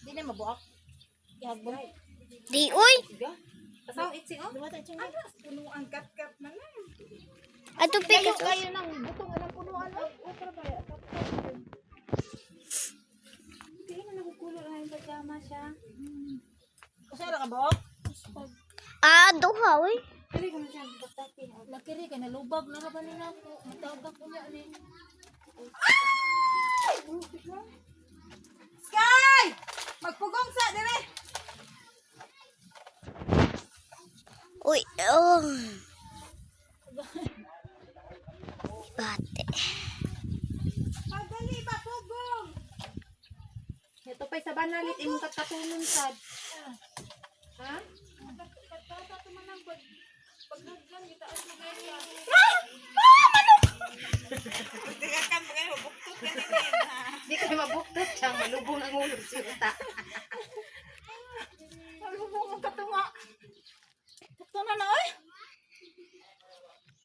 Di na mabuak. Ihagbong. Di uy. Pasaw itsi oh. Dumata itsi. Puno ang kat-kat na lang. Ato Kayo pikas. kayo nang butong anang punuan oh. Okra ba ya? Hindi na nakukulo na yung pajama siya. Usa ra ka buok? Ah, duha uy. Dili ko na siya batati. Lakiri kay nalubag na ra ba ni nako. Matawag ko niya ni. Sky! Magpugong sa dire. Uy, oh. Bate. Pagdali pa pugong. Ito pa'y sa banalit imong katatunon sad. Ha? Di kayo mabuktot siya, malubong ang ulo si uta. Nalubog ang katunga. Katunga na oy.